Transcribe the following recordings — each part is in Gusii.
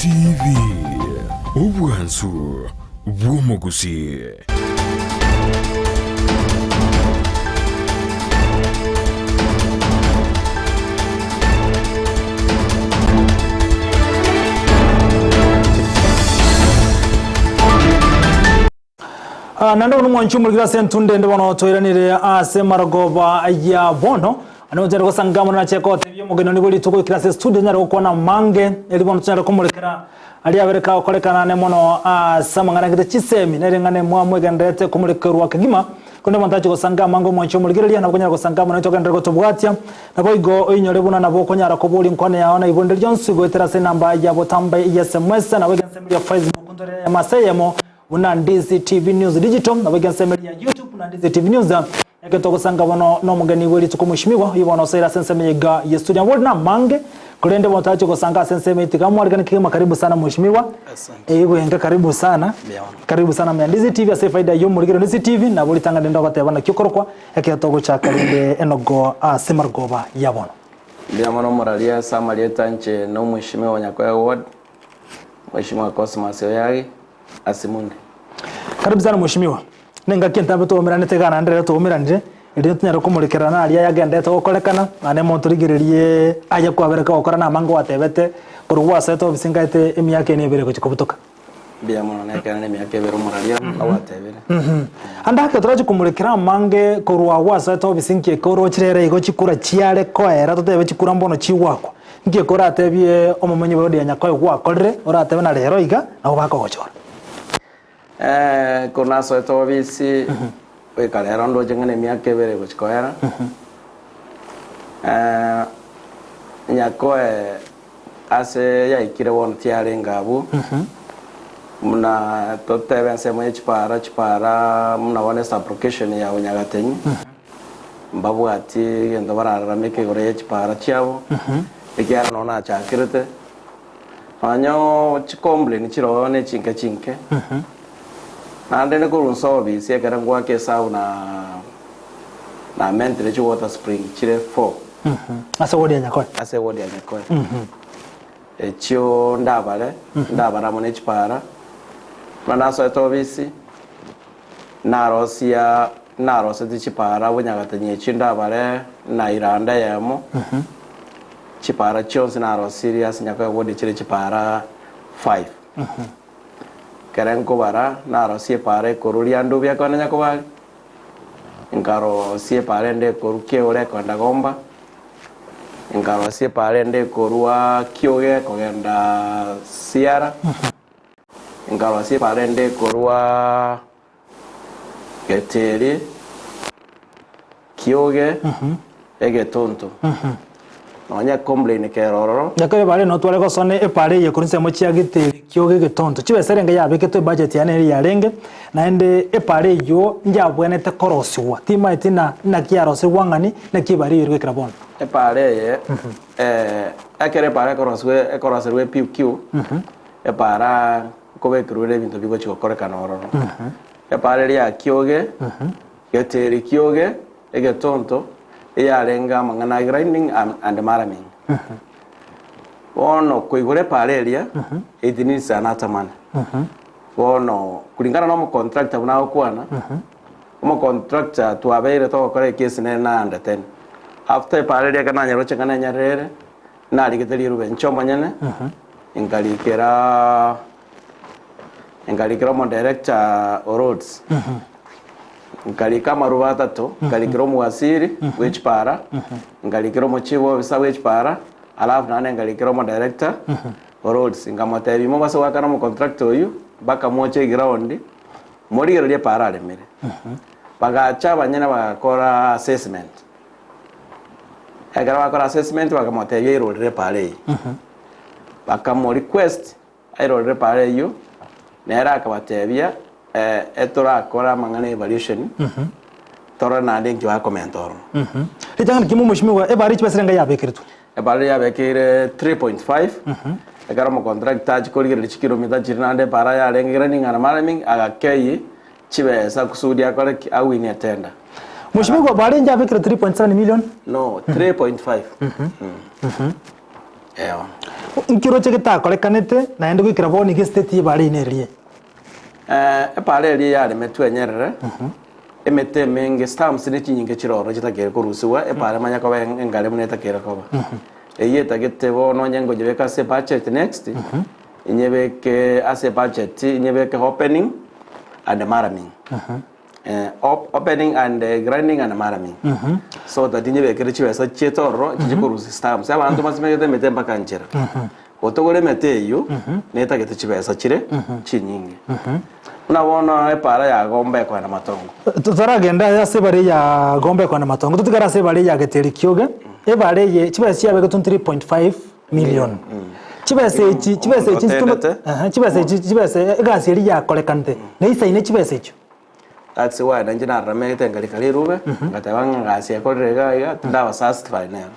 TV, obwansu bw'omogusii. Ah, naende bono mwanchi omorikire ase entunde ende bono toiranire ase marogoba ya bono ane onyare gosanga mono nache gotebia omogeni one bwe rituko oikire ase estudio onyare gokwana amange eri bono tonyare komorekera aria abere kagokorekana ane mono ase amang'ana gete chisemi nere ng'ane mwamwegenderete komorekerwa kegima korende bono tachi gosanga amange omwanchi omorigereria nabo okonyara gosanga amo naintwe ogenderere gotobwatia naboigo oinyore buna nabo okonyara koboria enkwana yao na ibonde rionsi goetera ase enamba ya botambe ya sms nabo egensemo ya Facebook ntore ase eyemo Buna Ndizi TV News Digital, nabo ensemo ya YouTube buna Ndizi TV News. Eke togosanga bono nomogeni bwe rituko mweshimiwa oyo bono osoire ase ensemo iga ye studio. Nabo ore namange korende bono tarachi gosanga ase ensemo eye tiga mwarigane kegima karibu sana mweshimiwa. Asante. Eywo enka karibu sana. Mbuya mono. Karibu sana muna Ndizi TV ase efaida ya omorigero Ndizi TV nabo ritang'ani rinde ogoteba naki okorokwa ekero togochaka rende enogo ase marogoba ya bono. Mbuya mono omoraria ase amarieta inche na omweshimiwa Nyakoe Ward, Mweshimiwa Cosmas Oyagi. ase monde. Karibu sana mweshimiwa. Nengaki entambe twaumeranete iga naende rero twaumeranire, erio tonyare komorekerana aria ayagenderete gokorekana, naende mo torigererie aya kwabereka gokora na amange gwatebete, korwa gwasoete ofisi nkaete emiaka ene ebere gochia kobutoka. Mbuya mono nekeene na emiaka ebere omoraria buna gwatebire. Ande ake torache komorekera amange korwa gwasoete ofisi nki eke oroche rero igo chikura chiare koera totebe chikura mbono chigwakwa. Nki eke oratebie omomenyi bw'Eyahudi ya Nyakoe gwakorire, oratebe na rero iga nabo bakogochora? Eh, korwa nasoete obisi, goika rero ndoche ng'a nemiaka ebere egochia koera. Eh, Nyakoe ase yaikire bono tiarenge abwo, buna totebe ensemo ye chipara, chipara buna bono esublocation ya Bunyagatenyi. Mbabwati egento barararameke igoro ye chipaara chiabo, ekiagera nabo nachakerete. Nonya chicomplain chiroo ne chinke chinke. Naende nikorwa inse ofisi ekero ngoaka esabu na namentire chiwater spring chire four. Ase eward ya Nyakoe. Ase eward ya Nyakoe. Echio ndabare, ndabare amo ne chipaara. Buna nasoete ofisi. Narosia narosetie chipaara bonyagatanyi echio ndabare na iranda eyemo, chipaara chionsi narosirie ase Nyakoe ward chire chipaara five. Ekere nkobara narosie epaara ekorwa riandubi ekogenda Nyakobari, nkarosia epaara ende ekorwa Kiegoro ekogenda Gomba, nkarosia epaara ende ekorwa Kioge ekogenda Siara. Nkarosia epaara ende ekorwa Geteri, Kioge, Egetuntu. Nonya ecomplain kere ororo. Ekero ebare notware gosona epaara eye korwa ensemo chia Geteri, Kioge, Egetonto. Chibesa erenge yabeketwe ebudget yane ere yarenge, naende epaara eyio njabwenerete korosigwa. Timaeti na naki yarosigwa ng'ani, naki ebara eyio ere goikera bono. Epaara eye, ekero epaara ekorosigwa ekoroserwa ePQ, Epaara nkobekerwa ere ebinto bigochia gokorekana ororo. Epaara eria ya kioge, geteri kioge, egetonto, eyarenge amang'ana a grinding and maramming. Bono koigora epaara eria, it needs another money. Bono kulingana na omocontractor buna agokwana, omocontractor twabeire togokora ekesi nere na under ten. After epaara eria ekero nanyeroche ng'a nenyarere ere, Narigete rirube inche omonyene, nkarikera nkarikera omodirector o roads, nkarika amarube atato, nkarikera omowasiri bwe chipara, nkarikera omochief officer bwe chipara, alafu naende nkarikera omodirector o roads, nkamotebia mobase goakana omocontractor oywo mpaka moche eground, morigererie epara aremire. Bagacha abanyene bagakora assessment. Ekero bakora assessment bakamotebia airorere epaara eyio. Bakamo request airorere epaara eyio, nere akabatebia etorakore amang'ana ya evaluation, torore naende inki bakomenta ororo. Ritang'ani kimo omweshimiwa, epaara echi chibesa enga yabekeretwe? Epaara eria yabekeire 3.5, ekero omocontractor achia korigereria chikilomita chiria naende epaara yarenge grinding and maramming, agakei Chibesa kusudi akore ki? Awine etenda. Mweshimiwa barenge abekire 3.7 million. No, 3.5. Ewa. Nkiroche getakorekanete naende goikera bono iga estate y'ebara eye neriria. Ebara eria yaremetwe enyerere, emete emenge, stumps ne chinyinge chire ororo chitakeire korusigwa, ebara emanye koba engare buna etakeire koba. Eyio etagete bono onye nkonyebeka ase ebudget next, inyebeke ase ebudget, inyebeke opening and murraming. Opening and grinding and murraming. So that inyebekere chibesa chiete ororo chiche korusia stumps. Abanto basimegete emete mpaka nchera. Gotogora emete eyio netagete chibesa chire chinyinge. Buna bono epara ya gomba ekoenda matongo. Totaragenda ase ebara ya gomba ekoenda matongo, totigare ase ebara ya Geteri Kioge, ebara eye chibesa chiabegetwe 3.5 million. Chibesa echi, chibesa echi Omonto otendete. Ehe, chibesa echi, chibesa egasi eria yakorekanete, neisaine chibesa echio. That's why nainche nararamegete nkarika rirube, ngateba ng'a egasi ekorire iga iga, tindaba satisfied nero.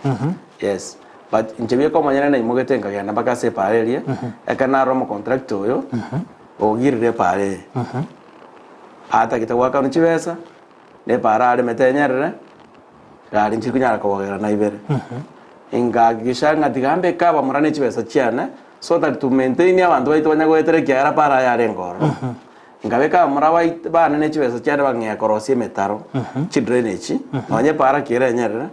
Yes, but inche bieka omonyene naimogete nkagenda mpaka ase epaara eria, ekero narora omocontractor oyo, ogirire epaara eye. Atagete goakanwa chibesa, na epaara aremete enyerere, gari nchiri konyara kobogera na ibere. Nkahakikisha ng'a tiga mbeke abamura ne chibesa chiane, so that to maintain abanto baito banya goetera ekiagera paara yarenge ororo. Nkabeka abamura bait bane ne chibesa chiane bang'ea korosia emetaro, chidrainage, nonye epaara kere enyerere,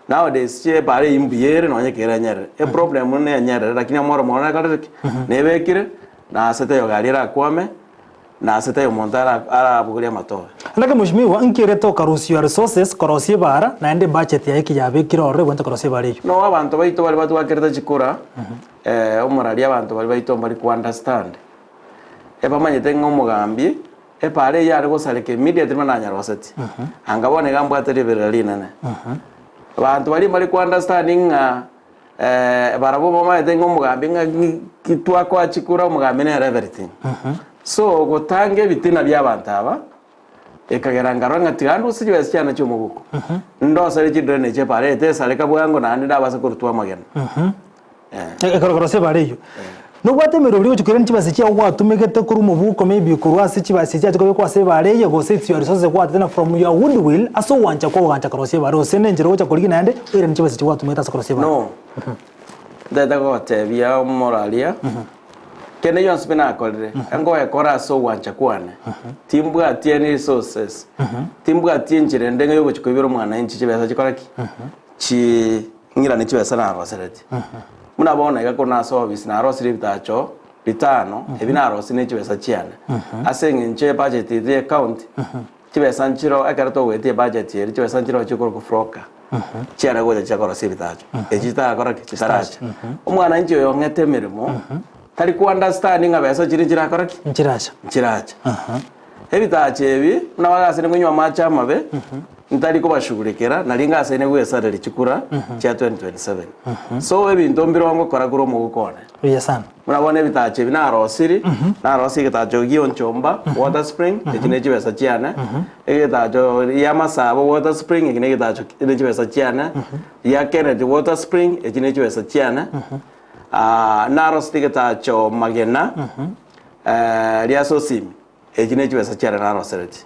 nowadays chi epaara eyio mbuya ere nonye kere enyerere, eproblem ne enyerere lakini omoro mono nekorire ki? Nebekire, na ase taiyo gari erakwame, na ase taiyo omonto ara arabogorie amatobe. Naki mweshimiwa, nki ere tokarusia your resources korosia ebaara, naende ebudget yaye ki yabekire ororo ebwenerete korosia ebaara eyio? No abanto baito baria batwakerete chikura, omorari abanto baria baito mbari ko understand. Ebamanyete ng'a omogambi, epaara eyio are gosareka immediately buna nanyaroseti. Anga bono iga mbwate riberera rinene. Abanto baria mbare ko understand ng'a barabwo bamanyete ng'a omogambi ng'a ki twakoa chikura omogambi nere everything. So gotanga ebitina bia abanto aba, ekagera nkarora ng'a tiga nduse chibesa chiane chia omobuko, ndosere chidrainage epaara eye tesareka bwango naende ndabase korutwa amagena. Ekero korosia ebara eyio, nobwate emeroberi gochia koirania chibesa chiago gwatumegete korwa omobuko maybe korwa ase chibesa echi chiacha kobekwa ase ebara eye gose it's your resources gwatete na from your good will ase ogwancha kwao ogancha korosia ebara gose na enchera ogocha korigia naende oiranie chibesa echi gwatumegete ase korosia ebara. No, ntagete gogotebia omoraria, kende gionsi pi nakorire, ngoekora ase ogwancha kwane, timbwati any resources, timbwati enchera ende ng'a yogochia koibera omwananchi chibesa chikore ki? Chi. Ng'irane chibesa naroseretie. Buna bono iga korwa nase ofisi narosirie ebitacho bitano, ebi narosirie ne chibesa chiane. Ase eng'encho ebudget yaito ya ecounty, chibesa nchiroo ekero togoetia ebudget eria chibesa nchiroo chikorokwa froka, chiare gocha chiakorosia ebitacho. Echi chitarakora ki? Chitaracha. Omwananchi oyo ong'ete emeremo, tari ko understand ng'a besa chiria nchirakora ki? Nchiracha. Nchiracha. Ebitacho ebi, buna bagasaine konywa amache amabe, ntari kobashughulikera, nario ngasaine gwesareria chikura chia 2027. So ebinto mbire ngokora korwa omogoko one. Buya sana. Buna bono ebitacho ebi narosiri, narosia egetacho gia Onchomba water spring, eki ne chibesa chiane, egetacho gia Masaba water spring, eki ne egetacho ne chibesa chiane, gia Kennedy water spring, eki ne chibesa chiane, naroseti egetacho Magena, ria Sosimi. Echi ne chibesa chiare naroseretie.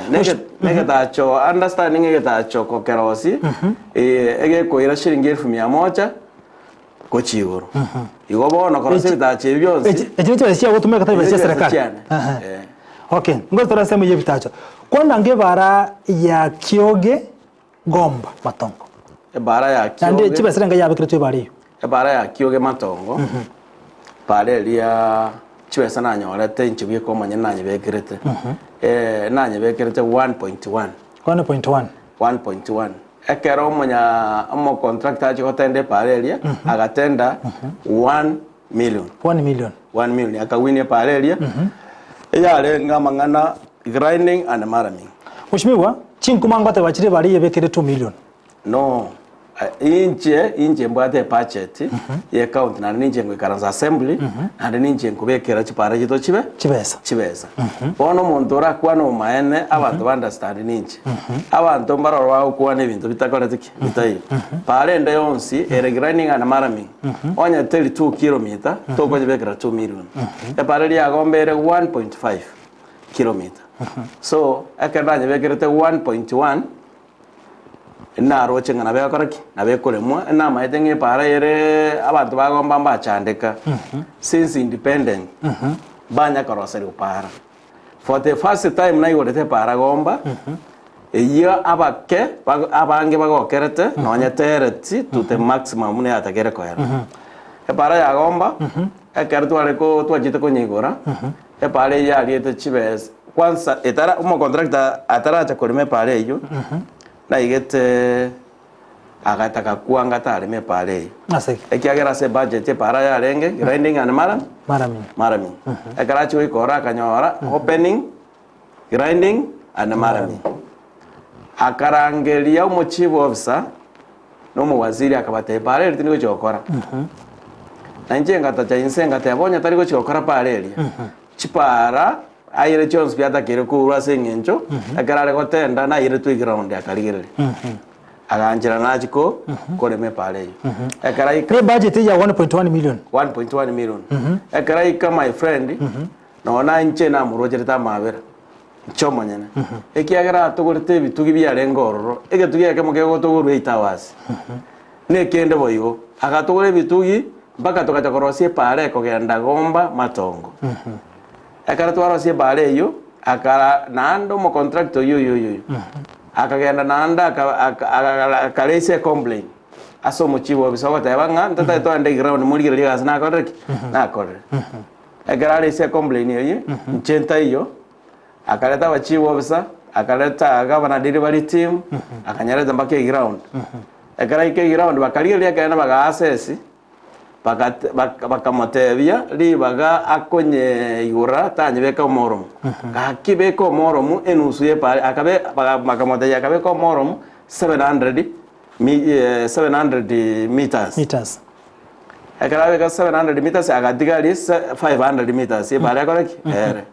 Negetacho understanding egetacho kokerosi egekoira shilingi elfu mia moja gochia igoro. Igo bono korosia ebitacho ebi bionsi. Echi ne chibesa chiagotumeka tari besa chia serikali. Okay, ngocha tore ase emo ya ebitacho. Kwana ange ebara ya Kioge Gomba Matongo. Ebara ya Naende Kioge. chibesa renga yabekeretwe ebara eyio. Ebara ya Kioge Matongo, bara eria chibesa nanyorete inche bweka omonyene nanyebekerete, nanyebekerete 1.1. 1.1. 1.1. Ekero omonya omocontractor achia gotenda ebara eria, agatenda 1 million. 1 million. 1 million akawin ebara eria, eyarenge amang'ana grinding and murraming. Mweshimiwa, chinkuma ngoteba chire ebara eyebekere 2 million. No, inche inche mbwate ebudget ye county naende ninche ngoikaransa assembly naende ninche nkobekera chipara chiaito chibe Chibesa. chibesa. Bono omonto orakwane obomaene abanto ba understand ninche. Abanto mbaroro bagokwana ebinto bitakoreti ki? Bitaiyo. Para ende yonsi ere grinding and murraming onye teri 2 kilometer tokonyebekera 2 million. Epara eria yagomba ere 1.5 kilometer. So ekero nanyebekerete 1.1. Naroche ng'a nabo egokora ki? Nabo ekoremwa, namaete ng'a epaara ere abanto bagomba mbachandeka since independent mbanya koroserigwa paara. For the first time naigorete epaara gomba, eyio abake bago abange bagokerete nonye tereti to the maximum buna yatakeire koera. Epaara ya gomba, ekero tware ko twachete konyeigora, epaara eyio yariete chibesa kwanza etara omocontractor ataracha korema epaara eyio, Naigete agataka kwanga tareme epaara eyio. Ase ki? Ekiagera ase ebudget epaara yarenge grinding and murram Murraming. murraming. Ekero achia goika ororo akanyora opening, grinding and murraming. Akarangeria omochief officer na omowaziri akabatebia epaara eria tindi gochia gokora. Na inche ngatacha inse ngateba onye tari gochia gokora paara eria, Chipaara aire chionsi pi atakeire kourwa ase engencho ekero are gotenda nairetwe eground akarigereria. Aganchera nachia ko korema epaara eyio. Ekero aika Ne budget ya 1.1 million. 1.1 million. Ekero aika my friend, nonya na inche namorocherete amabera, inche omonyene. Ekiagera atogorete ebitugi biarenge ororo, egetugi ekemo kegotogorwa 8 hours. Na ekende boigo, agatogora ebitugi mpaka togacha korosia epaara ekogenda gomba matongo. Ekero twarosia epaara eyio, akara naende omocontractor oyio oyio oyio oyio, akagenda naende aka- aka- aka- akareisia ecomplain ase omochief office ogoteba ng'a ntotagete togende eground morigererie egasi nakorire ki? Nakorire. Ekero areisia ecomplain eyio, inche ntaiyo, Akareta abachief officer, akareta gavana delivery team, akanyareta mpaka eground. Ekero aika eground bakarigereria ekeene bagaa assess, bakat bak bakamotebia ribaga akonyeigora tanyebeka omoromu. Gaki beka omoromu enusu ya epara akabe baga bakamotebia akabeka omoromu 700 mi 700 meters. Meters. Ekero abeka 700 meters agatiga aria 500 meters ebare akore ki? Ere.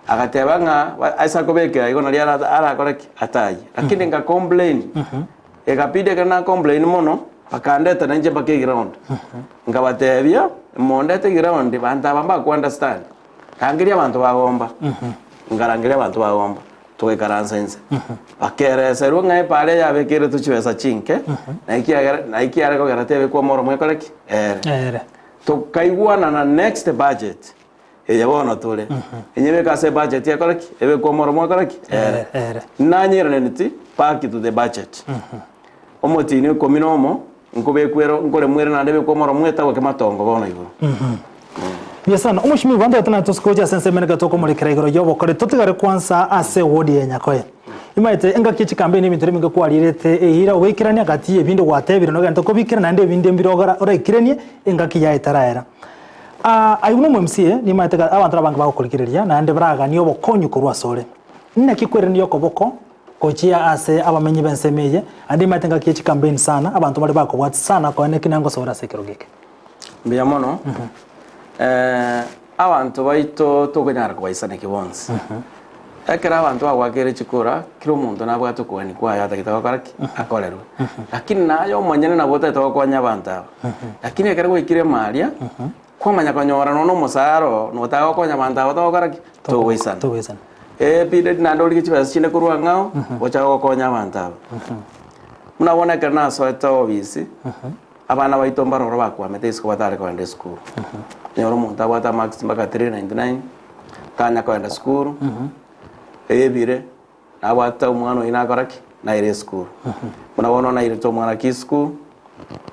Agateba ng'a ba- ase akobekera igo nario ara- arakore ki? Atayie. Lakini nga complain, ekabidi ekero na complain mono, bakandeta nainche mpaka eground. Nkabatebia, mondete eground banto aba mbaku understand, rangeria abanto bagomba. Nkarangeria abanto bagomba. Togaikaransa inse. Bakereserwa ng'a epaara eyabekeretwe chibesa chinke, na ekiagera na ekiare kogera tebekwa omoromo ekore ki? Ere. Ere. Tokaigwanana next budget, eye bono tore, enyebeke ase ebudget ekore ki? Ebekwe omoromo ekore ki? Ere. Ere. Nanyeraneti back to the budget. Omotini ikomi na omo, nkobekwa ero, nkoremwa ere naende ebekwe omoromo etagoke matongo bono igoro. Buya sana. Omoshimiwa banto tana tosikoche ase ensemo ere tokomorekera igoro y'obokore totigare kwansa ase ewodi ya Nyakoe. Imaete engaki ye chikampeni ebinto ebinge kwarierete eira ogoikerania gati y'ebinde gwatebire nogento kobikera naende ebinde mbire ogora oraikeranie engaki yaye etaraera. Ah, aye buna omo MCA nimaete abanto abange bagokorigereria naende baraganie obokonyi korwa asore. Naki kwerenia okoboko Gochia ase abamenyi b'ensemo eye, naende nimanyete engaki ye chicampaign sana, abanto bare bakobwati sana koene ki nangosore ase ekerogo eke. Mbuya mono. Abanto baito tokonyara kobaisaneki bonsi. Ekero abanto bagwakeire chikura, kera omonto nabwate okogania kwaye atagete gokora ki? Akorerwe. Lakini naye omonyene nabo otagete gokonya abanto aba. Lakini ekero gwaikire ime aria, kwamanya konyora nonya omosara oo, notaka gokonya abanto aba togokora ki? Togoisana. Togoisana. Ebide naende origie chibesa chinde korwa ang'ao, gocha gokonya abanto aba. Buna bono ekero nasoete ofisi, abana baito mbaroro bakwamete isiko batare kogenda esukuru. Onyore omonto abwate amarks mpaka 399, tanya kogenda sukuru, ebire, nabwate omwana oyio nakora ki? Naire esukuru. Buna bono nairete omwana ki school,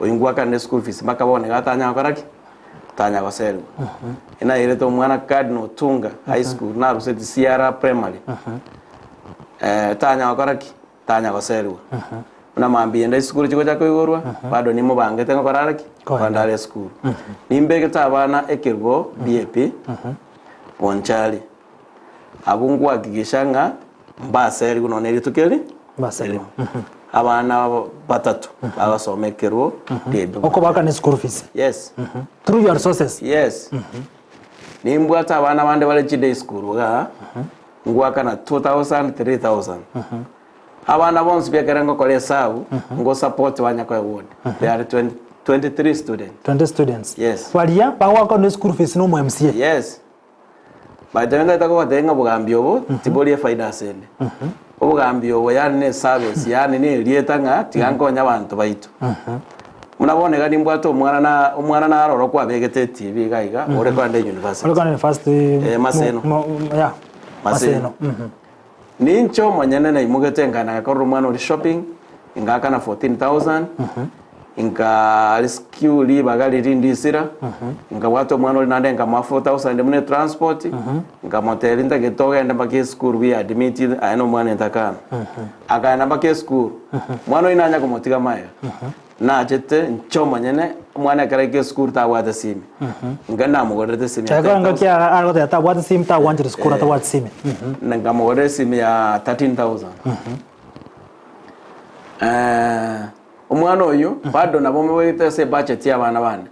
oyio ngwakanire school fees mpaka bono iga atanya gokora ki? Tanya goserigwa. Nairete omwana Cardinal Otunga High School, naruseti Siara Primary, tanya gokora ki? Tanya goserigwa. Buna mambia ende esukuru chigocha koigorwa, bado nimobangete ngokora are ki? Kogenda are esukuru. Nimbegete abana ekerubo DAP, Bonchari. Abwo nkohakikisha ng'a mbaserigwe nonya rituko eri Mbaserigwe. erimo. Abana abo batato bagosoma ekeruo DAP. Okobakana eschool fees Yes. through your resources. Yes. Nimbwate abana bande bare chiday school igaa, ngoakana 2000, 3000. Abana bonsi pi ekere ngokora esabu, ngo support banya koe ward. They are 20 23 students. 20 students. Yes. Baria bagoakana eschool fees na omo MCA. Yes. By the way, ntaete kobatebia ng'a obogambi obo tibori efaida ase ende. Obogambi obo yaani ne eservice yaani ne erieta ng'a tiga nkonye abanto baito. Buna bono iga nimbwate omwana na omwana naro oro kwabegete etv iga iga ore kogenda university. Ore kogenda university Eh, Maseno. mo- mo- yeah, Maseno. Maseno. Mhm. Ninche omonyene naimogete nkagenda ngakorera omwana oria shopping, ngaakana 14,000, nka rescue ribaga riria ndisira, nkabwata omwana oria naende nkamoa 4,000 buna etransport, nkamotebia ntagete ogende mpaka esukuru be admitted aye na omwana entakana. Akaenda mpaka esukuru, omwana oyio nanya komotiga magega, nachete inche omonyene, omwana ekero aika esukuru tabwate simi, nka namogorerete esimi ya Ekero 10,000. ngaki agoteba tabwate simi tagwanchire sukuru atabwate simi. Nkamogorera esimi ya 13,000. Eh, omwana oyio bado nabo mobegete ase ebudget ya abana bane.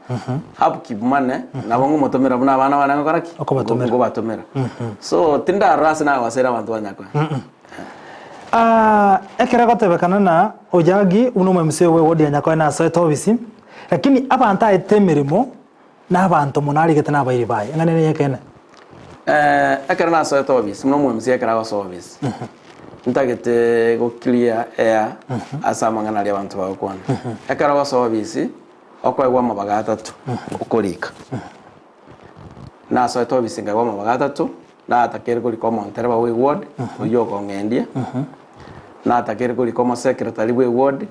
Upkeep money nabo ngomotomera buna abana bane ngokora ki? Okobatomera. Ngobatomera. So tindarora ase nagosera abanto ba Nyakoe. Ah, ekero egotebekana na Ojagi buna omo-MC bwe ward ya Nyakoe nasoete obisi, lakini abanto aete emeremo na abanto mono arigete na abairi baye. Eng'ana ere neyekeene. Eh, ekero nasoete obisi, buna omo-MC ekero agosoa obisi, ntagete go clear air ase amang'ana aria abanto bagokwana. Ekero ogosoa obisi, okoegwa amabaga atato okorika. Nasoete obisi nkaegwa amabaga atato, natakeire korika omontereba bwa eward, oyio okong'endia, natakeire korika omosecretary bwa eward,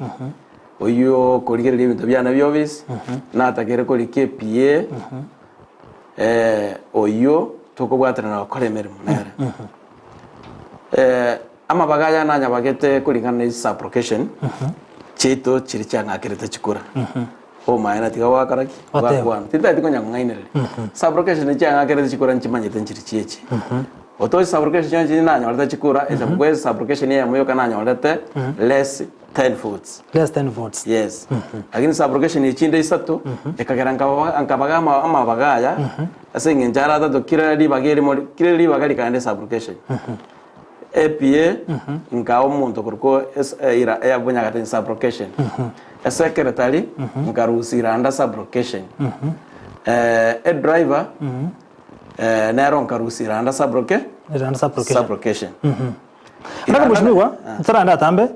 oyio okorigereria ebinto biane bia ofisi, natakeire korika ePA, oyio tokobwaterana gokora emeremo nere. Amabaga aya nanyabagete koringana ne chisublocation chiaito chiria chiang'akerete chikura. Omaene tiga gwakora ki? Goteba. Gwakwana. Tintageti konya kong'ainereria. Sublocation chiang'akerete chikura nchimanyete nchiri chiechi. Otoche sublocation chionsi chiria nanyorete chikura, esabu kwe sublocation eyemo yoka nanyorete less 10 votes. Less 10 votes. Yes. Lakini sublocation echinde isato, ekagera nkaba nkabaga ama- amabaga aya, ase eng'encho are atato kera ribaga erimo kera ribaga rikaenda esublocation. APA nkaa omonto korokwo es- eira eya bonyagate sublocation. Esecretary nkarusia iranda sublocation. Edriver nero nkarusia iranda subloca- Iranda sublocation. sublocation. Naki mheshimiwa, torande atambe,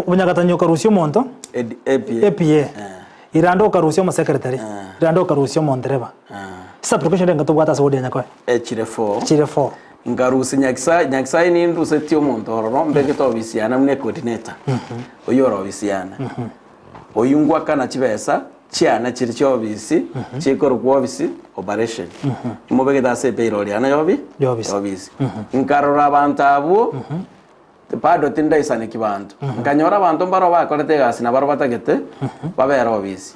bonyagatanyi okarusia omonto, Ed- APA. APA, iranda okarusia omosecretary, iranda okarusia omondereba. Sublocation renga tobwate ase ward ya Nyakoe? Echire four. Chire four. Nkarusia Nyasae, Nyasae nindusetie omonto ororo mbegete ofisi yane buna ecoordinator, oyio ore ofisi yane. Oyio ngwakana chibesa chiane chiri chia ofisi, chikorokwa ofisi operation. Imobegete ase epayroll yane ya obi- Ya ofisi. ya ofisi. Nkarora abanto abwo, bado tindaisaneki banto. Nkanyora abanto mbaro bakorete egasi nabaro batagete babere ofisi.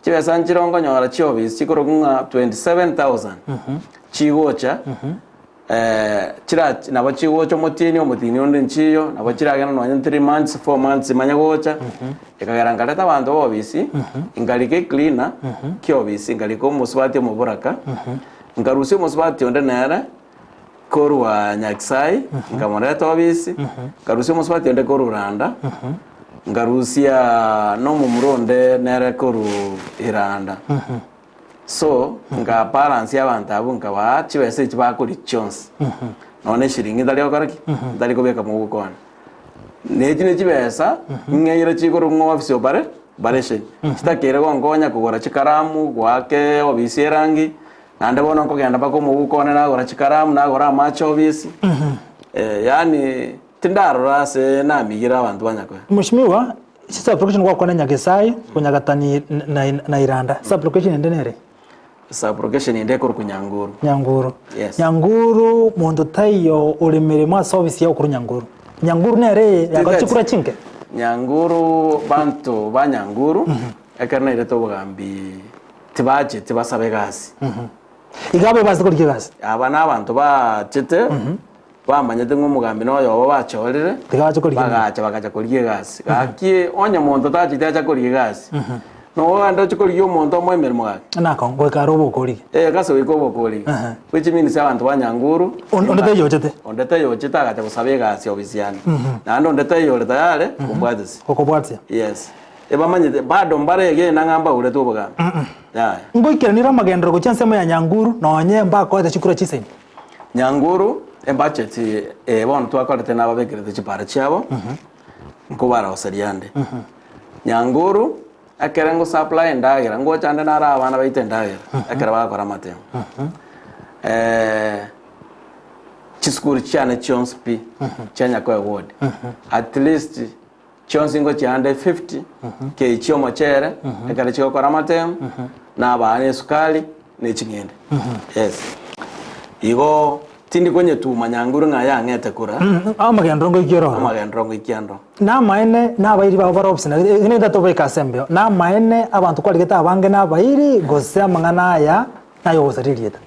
Chibesa nchire nkonyora chia ofisi chikorokwa ng'a 27,000 chigocha. Chira nabo chigocha omotienyi, omotienyi onde nchiyo, nabo chiragende nonye 3 months, 4 months manye gocha, ekagera nkareta abanto ba ofisi, nkarika ecleaner kia ofisi, nkarika omosubati omoboraka, nkarusia omosubati onde nere korwa Nyakisae, nkamoreta ofisi, nkarusia omosubati onde korwa Randa, nkarusia na omomura onde nere korwa Iranda. So, nkabalansia abanto abwo nkabaa chibesa echi bakoria chionsi. Nonya na eshiringi ntari gokora ki? Ntari kobeka moguko one. Na echi ne chibesa, ng'eire chikorwa ng'a ofisi opare operation. Chitakeire gonkonya kogora chikaramu, goaka ofisi erangi, naende bono nkogenda mpaka omoguko one nagora chikaramu, nagora amache ofisi, yaani tindarora ase namigire abanto ba Nyakoe. Mheshimiwa, Sub-location gwakwana Nyagesae, Bonyagatani na na Iranda. Sub-location ende nere? Sub-location ende ekorokwa Nyanguru. Nyanguru. Yes. Nyanguru monto taiyo ore meremo ase ofisi ya okorwa Nyanguru. Nyanguru nere eye yakora chikura chinke. Nyanguru banto ba Nyanguru ekero nairete obogambi tibacheti basabe egasi. Iga abe basete korigia egasi. Aba na abanto bachete Bamanyete ng'a omogambi noyobo bachorire, Tiga bache korigia emeremo. bagacha bagacha korigia egasi. Gaki onye monto tachete acha korigia egasi, nogo ogende oche korigia omonto omoe emeremo gaki. Nako goika are obokorigia. Eh, gase goika obokorigia. Ehe. Which means abanto ba Nyanguru, On- onde taiyo ochete. onde taiyo ochete agacha gosaba egasi ofisi yane. Naende onde taiyo ore tayari kombwatisia. Gokobwatia. Yes. Ebamanyete bado mbaregena ng'a mbauretwe obogambi. Yaya. Ngoikeranire amagenderero gochia ensemo ya Nyanguru nonye mbakoete chikura chisaini. Nyanguru. Ebudget eye bono twakorete nababekerete chipara chiabo, nkobaroseria ande. Nyanguru, ekere ngo supply endagera, ngocha ande nare abana baito endagera, ekero bagokora amatemo. Chisukuru chiane chionsi pi, chia Nyakoe ward, at least chionsi ngochia ande 50 kei chia omochere, ekero chigokora amatemo, na abana esukari, ne ching'ende. Yes. Igo tindi konyetuma nyanguru ng'a yang'ete kura. Amagenderero ngoikia ore ororo. Amagenderero ngoikia ndo. Namaene nabairi bao bare obisi na nintete tobeke ase embeo. Namaene abanto kwarigete abange nabairi gose amang'ana aya nayogosaria erieta.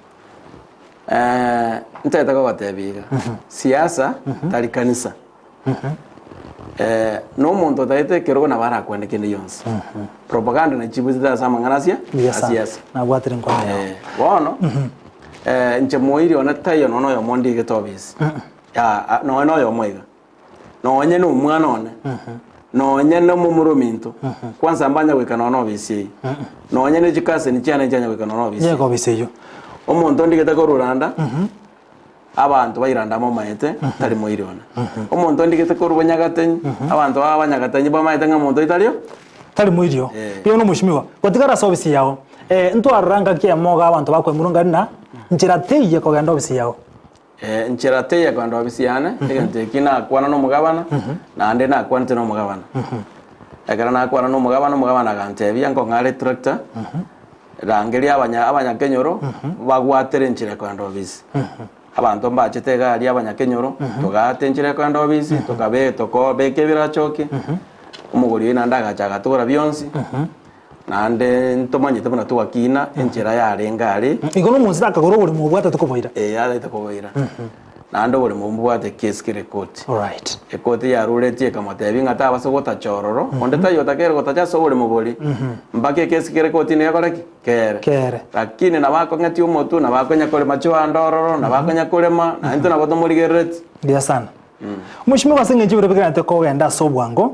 Ntete gogotebia iga, siasa tari kanisa. Na omonto otaete ekerogo nabo arakwane kende gionsi. Propaganda nachi chibusete ase amang'ana asia Buya sana. asiasa. Nabwatire nkono yao. Bono, inche moiri one taiyo nonya oyomo ndigete obisi. Ya, nonya na oyomo iga. Nonye na omwana one, nonye na omomura ominto, kwanza mbanya goika nonya na obisi eyio. Nonye na chikaseni chiane nchianya goika nonya na obisi Yeka obisi eyio. Omonto ndigete korwa Rwanda, abanto ba Iranda momaete, tari moiri one. Omonto ndigete korwa Bonyagatenyi, abanto ba Banyagatenyi bamaete ng'a omonto oyo tari oo? Tari moiri oo. Eh. Rirorio omweshimiwa, gotigara ase obisi yao, ntwarora ngaki eyemo iga abanto bakoemurunga ng'a nchera teiyo kogenda obisi yao. Enchera teiyo kogenda obisi yane, egento eki nakwana nomogabana, naende nakwanete nomogabana. Ekero nakwana nomogabana, omogabana agantebia nkong'are etractor, rangeria abanya abanyakenyoro, bagwatere enchera ekogenda obisi. Abanto mbachete iga aria abanyakenyoro, togaata enchera ekogenda obisi, tokabe tokobeka ebirachoki, omogori oyio naende agacha agatogora bionsi. Naende ntomanyete buna twakina enchera yarenge are. Igo nomonto takagora oboremo obwate tokoboira. Ee, arete koboira. Naende oboremo mbwate case kere ekoti. Alright. Ekoti yaruretie ekamotebia ng'a tabasa gotacha ororo, onde taiyo otakeire gotacha ase oboremo boria, mpaka ekesi kere ekoti nigo ekore ki? Kere. Kere. Lakini nabo akong'etie omotwe, nabo akonya korema chibando ororo, nabo akonya korema, naintwe nabo tomorigereretie. Mbuya sana. Mweshimiwa ase eng'encho ebiro bigendererete kogenda ase obwango,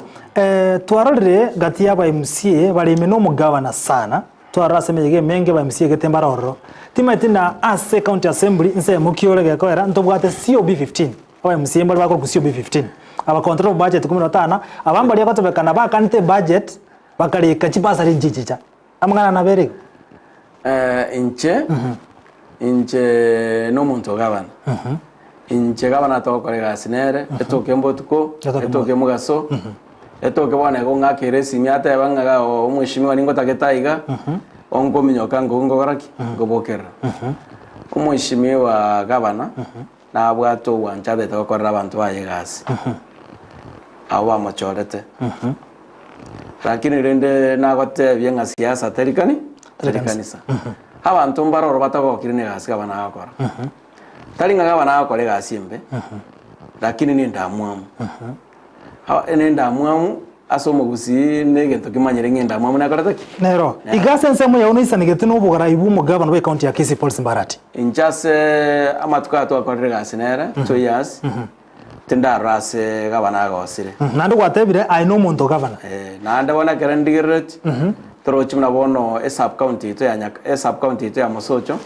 twarorire gati y'aba MCA bare ime nomogabana sana, twarora ase emeyega emenge aba MCA gete mbare ororo. Timanyeti na ase county assembly nsemo ki ore gekoera ntobwate COB 15, aba MCA mbare bakorokwa COB 15, aba control of budget kumi na tano, aba mbaria gotebekana bakanete ebudget bakarika chibasari nchichicha. Amang'ana nabere igo. Inche, inche nomonto o gavana. Inche gavana togokora egasi nere, etoke mbotuko, Etoke etoke mogaso, etoke bono igo ng'akere esimi ateba ng'a iga omweshimiwa ningotagete aiga, onkominyoka nko nkokora ki? Nkobokerera. Omweshimiwa gavana, nabwate obwancha atagete gokorera abanto baye egasi, abwo bamochorete. Lakini rende nagotebie ng'a siasa teri kani? Teri kanisa. Abanto mbare oro batagokire na egasi gavana agokora. Tari ng'a gavana agokora egasi embe, lakini na endamwamu. Aba na endamwamu ase omogusii na egento kimanyire ng'a endamwamu nekorete ki? Nero, iga ase ensemo yao noisanegete na obogarai bwa omogabana bwe county ya Kisii Paul Simbarati. Inche ase amatuko aya twakorire egasi nere, 2 years, tindarora ase gavana agosire. Naende gwatebire aye nomonto gavana. Eh, naende bono ekero ndigerereti, torochi buna bono esub county yaito ya Nyak- esub county yaito ya Mosocho,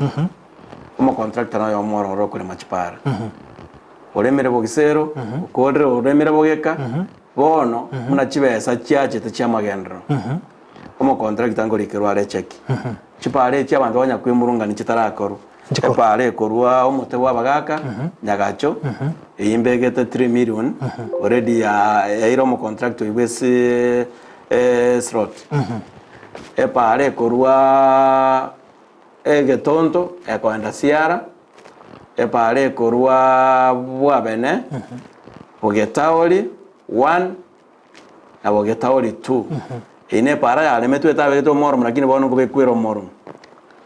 omocontractor noyomo ororo okorema chipara. Oremire bogisero, okorire oremire bogeka, bono buna chibesa chiachete chiamagenderero, omocontractor nkorikerwa are echeki. Chipara echi abanto banya kwemurungania chitarakorwa. Nchikorwa. Epara ekorwa omote bwa abagaka, Nyagacho, eyio mbegete 3 million, already ya yaira omocontractor oyio bwa esi eslot. Epara ekorwa egetonto ekoenda siara, epara ekorwa bwabene, bogetaori 1 na bogetaori 2. Eyio nepara yaremetwe etabegetwe omoromo lakini bono nkobekwere omoromo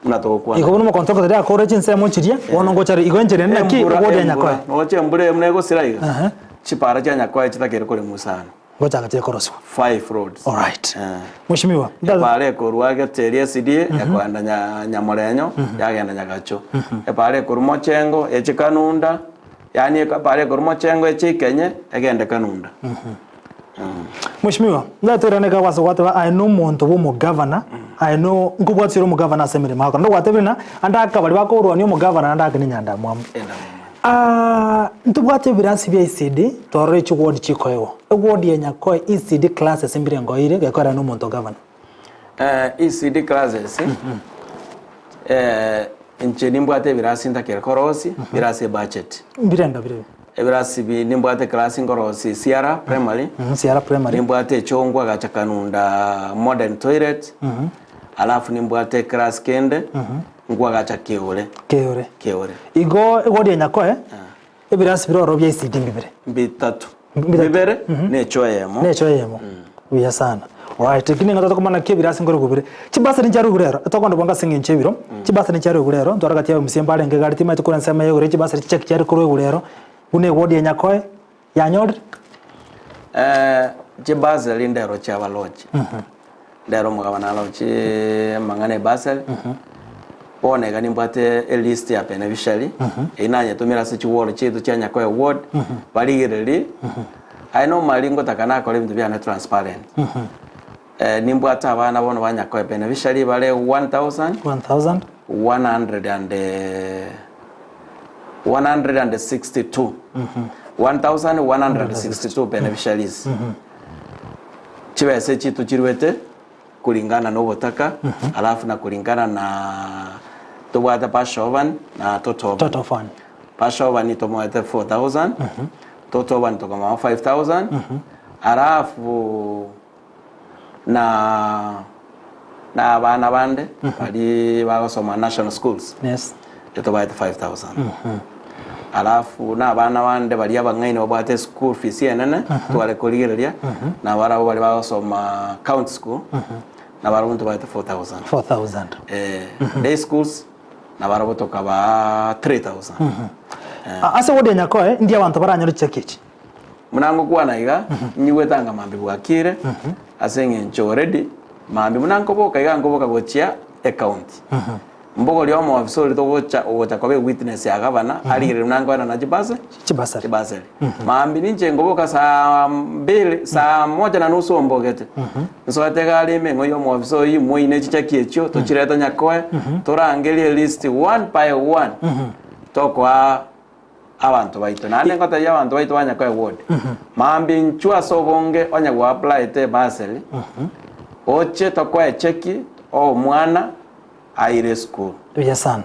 buna togokwana. Igo bono omokontractor riria akore chinsemo chiria, bono ngocha are igo enchera ende naki Embura, oboria embura, Nyakoe. noche embura eye buna egosira iga, Ehe. chipara chia Nyakoe chitakeire koremwa sana. Ngochaka chire korosiwa. Five roads. Alright. Eh. Mweshimiwa, Epara ekorwa Geteri SDA ekoenda Nya- Nyamorenyo yagenda Nyagacho. Epara ekorwa Mochengo eche Kanunda, yaani epara ekorwa Mochengo eche Ikenye egende Kanunda. Mweshimiwa, ndatoirane iga gwase gwateba aye nomonto bwa omogavana, aye no nkobwatiire omogavana ase emeremo agokora. Ndogwatebire ng'a ande aka baria bakorwania omogavana naende ake nenyandamwamu. Endamwamu. Ah, ntobwate ebirasi bia ECD, twarora chiward chikoegwa. Eward ya Nyakoe ECD classes mbire ngoeire gekorera na omonto gavana. Eh, ECD classes eh, inche nimbwate ebirasi ntakere korosia, birasi ebudget. Mbirenga bire? Ebirasi bi nimbwate class nkorosia Siara Primary, Siara Primary. nimbwate Echongwa gacha Kanunda modern toilet, alafu nimbwate eclass kende nkwagacha Keore. Keore. Keore. Igo eward ya Nyakoe, ebirasi bire ororo bia ECD mbibere? Mbitato. Mbitato. Bibere na echo eyemo. Na echo eyemo. Buya sana. Alright, lakini ng'a tokomana ki ebirasi nkore bibere. Chibasari nchiarwe igoro ero, tokoenda bwango ase eng'encho y'ebiro, chibasari nchiarwe igoro ero, ntware gati ya abamusia mbarenge egari timaeti korwa ensemo ya igoro chibasari chichaki chiare korwa igoro ero, buna eward ya Nyakoe, yanyorire. Chibasari ndero chiabalochi, ndero omogabana alochi amang'ana ebasari, bono iga nimbwate elist ya beneficiary, eyio nanyetomire ase chiward chiaito chia Nyakoe ward, barigererie, aye nomari ngotaka nakore ebinto biane transparent. Nimbwate abana bono ba Nyakoe beneficiary bare 1000 1000. 100 and 162 1162 beneficiaries chibesa echi tochiruete kulingana na obotaka alafu na kulingana na tobwate pashovan na totovan Total fund. pashovan tomoete 4000 totovan tokamoa 5000 alafu na na abana bande bari bagosoma national schools Yes. etobaete 5000 alafu na abana bande baria abang'aini babwate school fees enene tware korigereria na barabwo bari bagosoma county school na barabwo ntobaete 4000 4000. Day schools na barabwo tokabaa 3000. Ase ward ya Nyakoe ndi abanto baranyore chicheki echi. Buna ngokwana iga, nyigwete anga mambia bwakire, ase eng'encho already mambia buna nkoboka iga nkoboka gochia ecounty. Mbogoria omoofisa oria togocha ogocha koba ewitness ya gavana, arigererie buna nkoenana chibase Chibasari. chibasari. Mambia ninche nkoboka saa mbili, saa moja na nusu ombogete, nsoete egari ime ng'oyie omoofisa oyio moine chicheki echio, tochirete Nyakoe, torangerie elist one by one, tokoa abanto baito. Naende ngotebia abanto baito ba Nyakoe ward, mambia inchuo ase obonge onye gwa applyete ebursary, oche tokoe echeki omwana aire esukuru. Buya sana.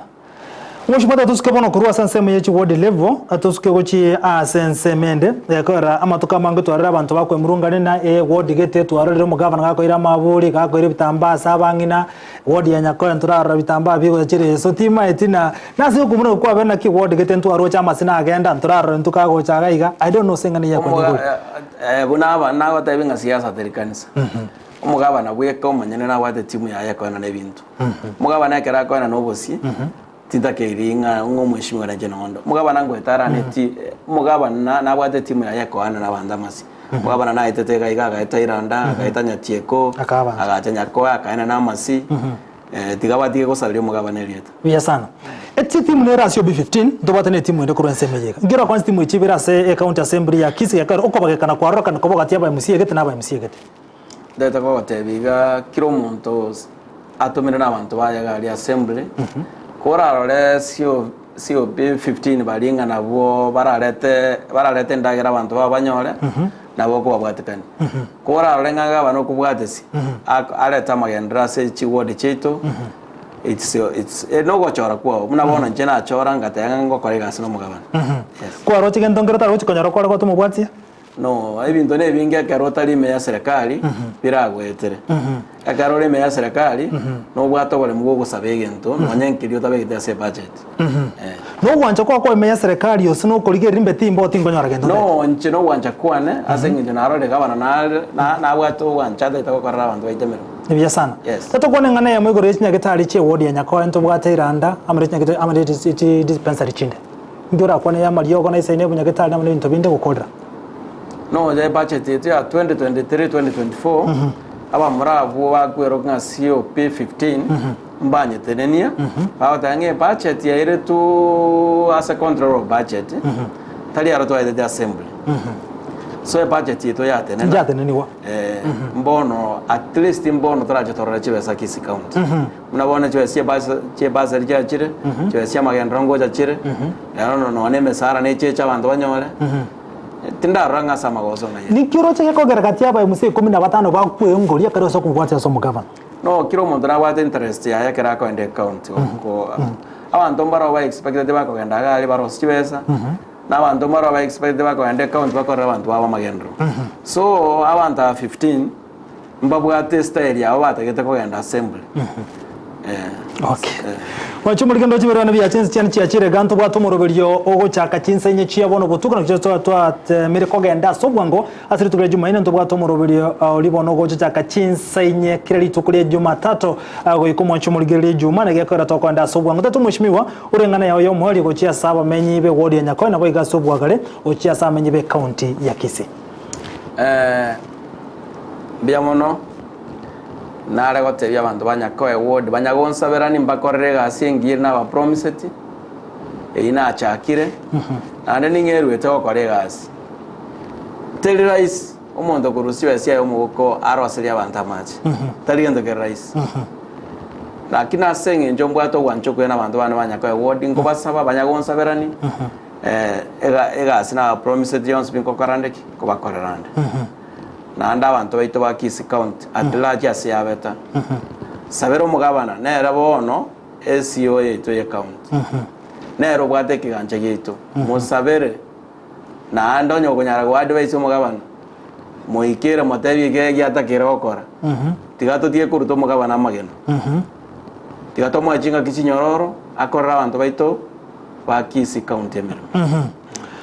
Omochie tosuke bono korwa ase ensemo ye chiward level, tosuke gochie ase ensemo ende, ekogera amatuko amange twarorire abanto bakwemurungania na eward gete twarorire omogavana gakoira amaburi, gakoira ebitambaa ase abang'ina, Ward ya Nyakoe ntorarora bitambaa bigocha chireso timaeti na nase okomuna okwo kwabe naki ward gete ntwaroche amasina agenda ntorarora intwe kagocha iga iga I don't know ase eng'ana eye Omoga yakwanigure. eh, eh, buna aba nagotebi ng'a siasa teri kanisa. Omogabana bweka omonyene nabwate etimu yaye ekoenana ebinto. Omogabana ekero akoenana obosie, tintakeiri ng'a ng'a omweshimiwa nainche nondo. Omogabana ngoeta arane eti omogabana nabwate etimu yaye ekoenana abanto amasie. Omogabana naetete iga iga agaeta Iranda, agaeta Nyatieko, Akaa abanto. agacha Nyakoe akaenana amasi, tiga batige gosareria omogabana erieta. Buya sana. Eti timu nere ase OB15 ntobwate ne etimu ende korwa ensemo eye iga. Nki orakwane chitimu echi ibere ase ecounty assembly ya Kisii ekero okobagekana kwarorokana koba gati ya aba MCA gete na aba MCA gete. Ndete kogotebia iga kera omonto atomire na abanto baye iga aria assembly, korarore CO COP 15 baria ng'a nabwo bararete bararete endagera abanto babo banyore, nabo okobabwatekania. Korarore ng'a gavana okobwatesia, ak arete amagenderero ase chiward chiaito, it's it's nogochora kwao, buna bono inche nachora ngateba ng'a ngokora egasi na omogabana, yes. Kwaroche gento nkere otarochi konyora kware gotomobwatia? No, ebinto nebinge ekero otari ime ya serikali biragoetere. Ekero ore ime ya serikali nobwate oboremu bwa ogosaba egento nonye nkeria otabegete ase ebudget. Eh. Nogwancha kwao kwa ime ya serikali ose nokorigereria mbe timba tinkonyora gento ntagete. No inche nogwancha kwane ase eng'encho narorire gavana nare na nabwate ogwancha atagete gokorera abanto baito emeremo. Ebuya sana. Yes. Totokwane eng'ana eyemo igoro ye chinyagetari chie ward ya Nyakoe ntobwate Iranda amo ne chinyageta amo ne chi dispensary chinde. Inki orakwane y'amariogo na isaine y'obonyagetari amo nebinto binde gokorera? Nonya ebudget yaito ya 2023 2024 abamura abwo bakwerwa ng'a COP 15 mbanyetenenia bagoteba ng'a ebudget yairetwe ase control of budget tari aro twaetete assembly so ebudget yaito yatenena Yatenenigwa. Mbono. At least mbono torache torore chibesa Kisii County. Buna bono chibesa chia bus- chia bursary chiachire, chibesa chia amagenderero ngocha chire, rero no nonya na emesara necheche abanto banyore, tindarora ng'a ase amagoso ng'a yes. Niki oroche gekogera gati ya abaemusa ikomi na batano bakwengori ekero ase okomobwatia ase omogavana? No, kera omonto nabwate interest yaye ekero akoenda ecounty goko abanto mbaro ba expected bakogenda iga aria barosie chibesa, na abanto mbaro ba expected bakogenda ecounty bakorere abanto babo amagenderero. So, abanto aba 15, mbabwate estyle yabo batagete kogenda assembly. Eh. Okay. Mwanche omorikendo oche birwana bia chinse chiane chiachire iga ntobwate omoroberio ogochaka chinsa inye chia bono botuko naki twatemire kogenda ase obwango ase rituko ria Jumaine ntobwate omoroberio oria bono ogochachaka chinsa inye kera rituko ria Jumatatu goika omwanche omorigereria Ejuma na gekoera tokoenda ase obwango tata omweshimiwa ore eng'ana yao y'omoerio gochia ase abamenyi be ward ya Nyakoe nabo iga ase obwagare gochia ase abamenyi be county ya Kisii. Eh, mbuya mono, nare gotebia abanto ba Nyakoe ward banyagonsabera nimbakorere egasi engiya ere nabapromiseti, eyio nachakire, naende ning'eruete gokora egasi. Teri rahisi omonto korusia chibesa chiaye omogoko aroserie abanto amache, tari gento kere rahisi. Lakini ase eng'encho mbwate ogwancha okuya na abanto bane ba Nyakoe ward, nkobasaba banyagonsaberani. Egasi nabapromiseti yonsi pi nkokora nde ki? Nkobakorera nde. Naende abanto baito ba Kisii County at large ase yabeta, sabera omogabana nere bono ECO yaito ye county. Nere obwate ekegancha giaito. Mosabere naende onye okonyara go advise omogabana, moikere motebie eke giatakeire gokora. Tiga totige koruta omogabana amagena. Tiga tomoe chingaki chinyororo akorere abanto baito. ba Kisii County emeremo.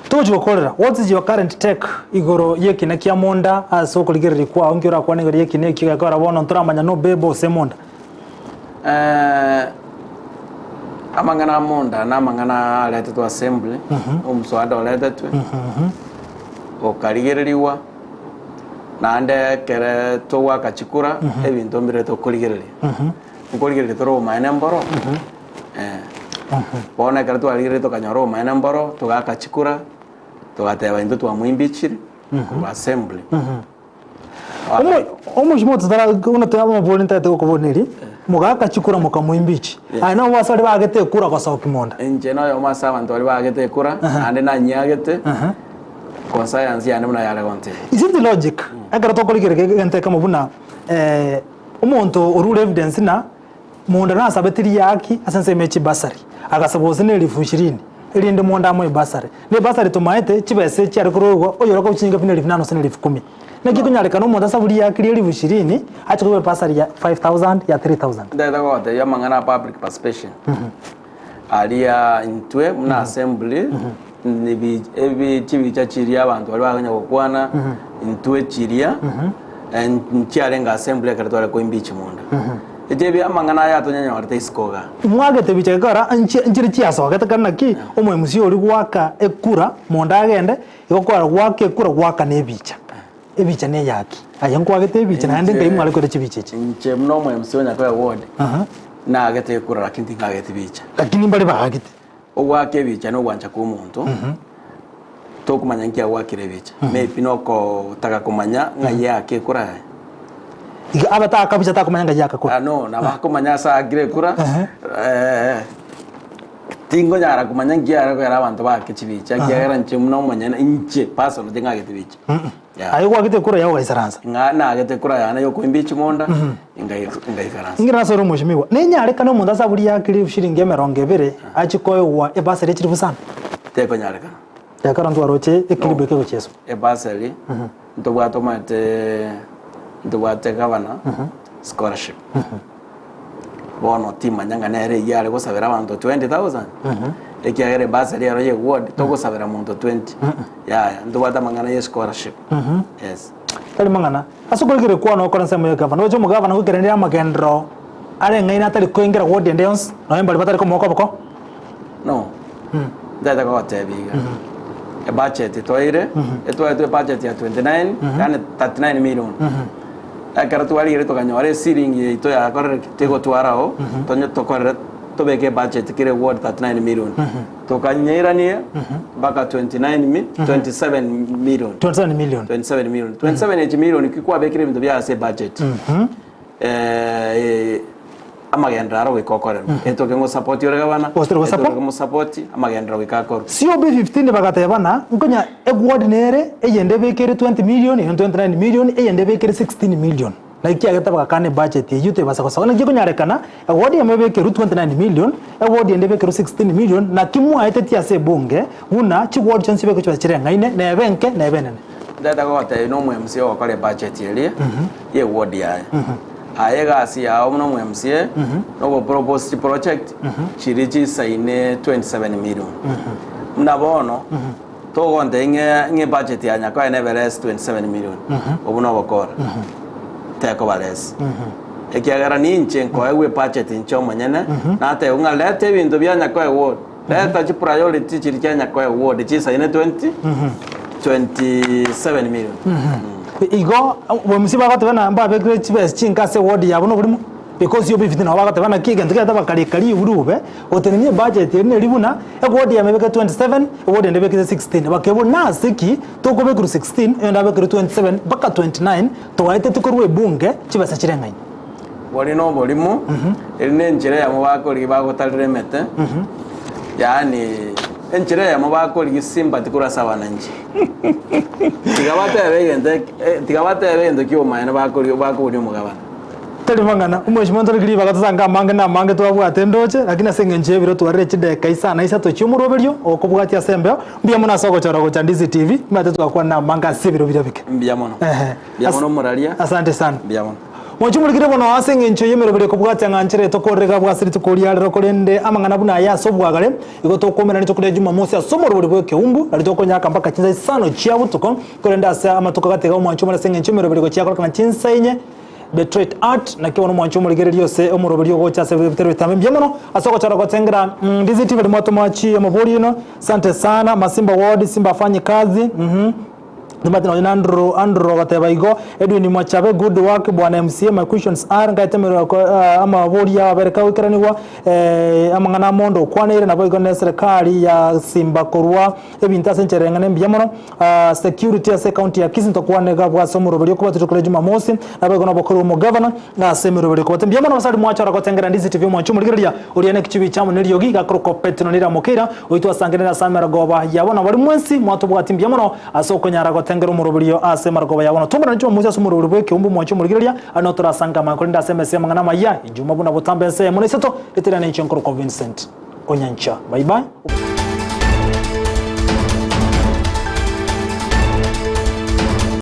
Togochi gokorera, what is your current take igoro y'ekina kia monda ase okorigereria kwao nki orakwane igoro y'ekina ekio gekogera bono ntoramanya no bebe ose monda? Eh, amang'ana a monda na amang'ana aretetwe assembly, omoswada oretetwe, okarigereriwa, naende ekere togoaka chikura, ebinto mbire tokorigereria. Nkorigereria tore obomaene mboro, eh, bono ekero twarigereria tokanyora obomaene mboro, togaaka chikura, togateba intwe twamoimbichire korwa assembly. Omo- Omochie totara buna twamobori ntagete gokoboneria, mogaaka chikura mokamoimbichi. Aye nabo ase baria baagete ekura gosokia monda. Inche noyomo ase abanto baria baagete ekura, naende nanyiagete, conscience yane buna yare gontebia. Is it logic ekero tokorigereria egento ekemo buna Omonto orure evidence ng'a monda nasabete riaki ase ensemo ye chibasari, agasaba gose ne elifu ishirini, erinde monda amoe ebasari. Na ebasari tomaete chibesa echi are korogwa oyore okoba chinyinga buna elifu nane gose na elifu kumi. Naki ekonyarekana omonto asabu riaki ria elifu ishirini, ache koba ebasari ya 5000 ya 3000. Ntagete gogotebia amang'ana a public participation, aria intwe buna assembly, nibi ebi chibicha chiria abanto baria bakonya gokwana, intwe chiria, nchiarenge assembly ekero tware koimbichi monda. Eche ebi amang'ana aya atonyanyorete isiko igaa. Mwagete bicha gekogera nchi nchire chiasogete kare naki omoemusia oria goaka ekura monda agende, igo kware goaka ekura goaka na ebicha. Ebicha neyaki? Aye nkwagete ebicha naende nkai mware koira chibicha echi? Inche buna omoemusia o Nyakoe ward, nagete ekura lakini tingageti bicha. Lakini mbare baagete. Ogoaka ebicha nogwancha kwa omonto, tokomanya nki agoakire ebicha. Maybe nokotaka komanya ng'ai eaka ekura yaye. Iga abataka bicha takomanya ng'ai eaka kura. Ah, no, nabo akomanya ase aakire ekura, tingonyara komanya nki are kogera abanto baake chibicha, ekiagera inche buna omonyene, inche personally ting'ageti bicha. Yeah. Aye gwagete ekura yao ogaisaransa. Ng'a nagete ekura yane yokoimba echimunda, ngai- ngaikaransa. Ingira ase ore omweshimiwa, nenyarekane omonto ase aburi yakire shilingi emerongo ebere achie koegwa ebasari echilifu isano? Tekonyarekana. Ekero ntwaroche ekiribu eke gochia eswe. Ebasari, ntobwate omanyete, ntobwate gavana scholarship. Bono timanya ng'a nere eyio are gosabera abanto 20,000, ekiagera ebasari ero ya eward togosabera monto 20, yaya, ntobwate amang'ana ya escholarship, yes. Tari mang'ana. Ase okorigereria kwane okore ensemo ya gavana, oche omogavana goikeranire amagenderero are eng'aini atari koengera ward ende yonsi, nonya mbaria batari komoa koboko. No, ntagete kogotebia iga, ebudget twaire, etwaetwe ebudget ya 29, yaani 39 million. Ekero twarigereria tokanyora esiringi yaito yakorire ki? Tegotwara oo, tonye tokorere tobeke ebudget kere ward 39 million. Tokanyeirania mpaka 29 mi 27 million. 27 million. 27 million. 27 echi million ki kwabekire ebinto bia ase ebudget. Eh, amagenderero aro goika okorerwe. Etoke ngosapoti ore gabana, Gose tori etoke gosupport? mosapoti, amagenderero goika akorwe. COB 15 bagatebana, nkonya eward nere eyende ebekere 20 million, eyende 29 million, eyende ebekere 16 million. Naki kiagete bagakana ebudget eyio tebasa gosoa. Naki ekonyarekana eward eyemo ebekerwe 29 million, eward ende ebekerwe 16 million, naki mwaetetie ase ebunge buna chiward chionsi chibekwe chibesa chireng'aine, nebe enke nebe enene. Ntagete gogotebia na omo MCA ogokora ebudget eria ye eward yaye. Aye egasi yao buna omo MCA nogo propose chiproject chiria chisaine 27 million. Buna bono Togontebia ng'a ng'a ebudget ya Nyakoe nebe less 27 million, obwo nobokora. Tekoba less. Ekiagera ninche nkoegwa ebudget inche omonyene, natebigwa ng'a leta ebinto bia Nyakoe ward, leta chipriority chiria chia Nyakoe ward chisaine 20, 27 million. Igo bomusi bagoteba na mbabekire chibesa chinke ase eward yabo noborimo. Because yo bifiti nabo bagoteba naki egento kiaye bakarika riurube gotenenia ebudget eri neri buna eward yamo ebeke 27 eward ende ebeke 16 bakebua nase ki tokobekerwa 16 oyonde abekerwe 27 mpaka 29 twaeteti korwa ebunge chibesa chireng'aine. Bori na oborimo, eri nenchera eyemo bakorigia bagotarera emete, yaani enchera eyemo bakorigia sympathy korwa ase abananchi. Tiga batebe egento eke tiga batebe egento kia obomaene bakori bakoboria omogabana. Tari mang'ana, omweshimiwa ntoriki ribaga tosange amange na amange twabwate ndoche, lakini ase eng'encho y'ebiro twarire chideka isano na isato chi'omoroberio okobwatia ase embeo, mbuya mono ase ogochora gocha Ndizi TV, nimanyete twakwana amange ase ebiro biria bike. Mbuya mono. Ehe. Mbuya mono omoraria. Asante sana. Mbuya mono. Mochie morikire bono ase eng'encho y'emeroberio ekobwatia ng'a nchera etokorereka bwa ase rituko ria rero korende amang'ana buna aya ase obwagare, igo tokoumera rituko ria Jumamosi ase omorobori bw'ekeumbu, nario tokonyaka mpaka chinsa isano chia botuko, Korende ase amatuko gatiga omwancho omore ase engencho y'emeroberi gochia korokana chinsa inye, Betrayed Art, naki bono omwancho omorigereria ose omoroberi ogocha ase ebitero bitambe mbuya mono ase ogochora gotengera Ndizi TV rimwe tomoachie omobori oino Sante sana Masimba Ward Simba afanyi kazi uhmm Timanyeti nonye na Andrew Andrew ogoteba igo Edwin Mwachabe good work bwana MCA my questions are nkaete amabori abere kagoikeranigwa amang'ana amonto okwaneire naboigo ne serikali ya Simba korwa Ebinto ase enchera eng'ana embuya mono. Security ase ecounty ya Kisii ntokwane iga abwo ase omoroberio okobwatia rituko ria Jumamosi, naboigo nobokori bw'omogavana ase emeroberio okobwatia. Mbuya mono abasani mwachora gotengera Ndizi TV omwancho omorigereria oria nekichibi chiamo neriogi gakorokwa Petino Nira Mokeira oitwe asangerere ase amerogoba yabo na baria mwensi mwatobwati mbuya mono ase okonyara gotengera omoroberio ase emarogoba yabo. Tomerane Jumamosi ase omoroberio bw'ekeumbu omwancho omorigereria aria notorasange amaya korende ase emesa y'amang'ana amaya Ijuma buna botambe ensemo na isato ritirane inche nkorokwa Vincent Onyancha. Bye bye.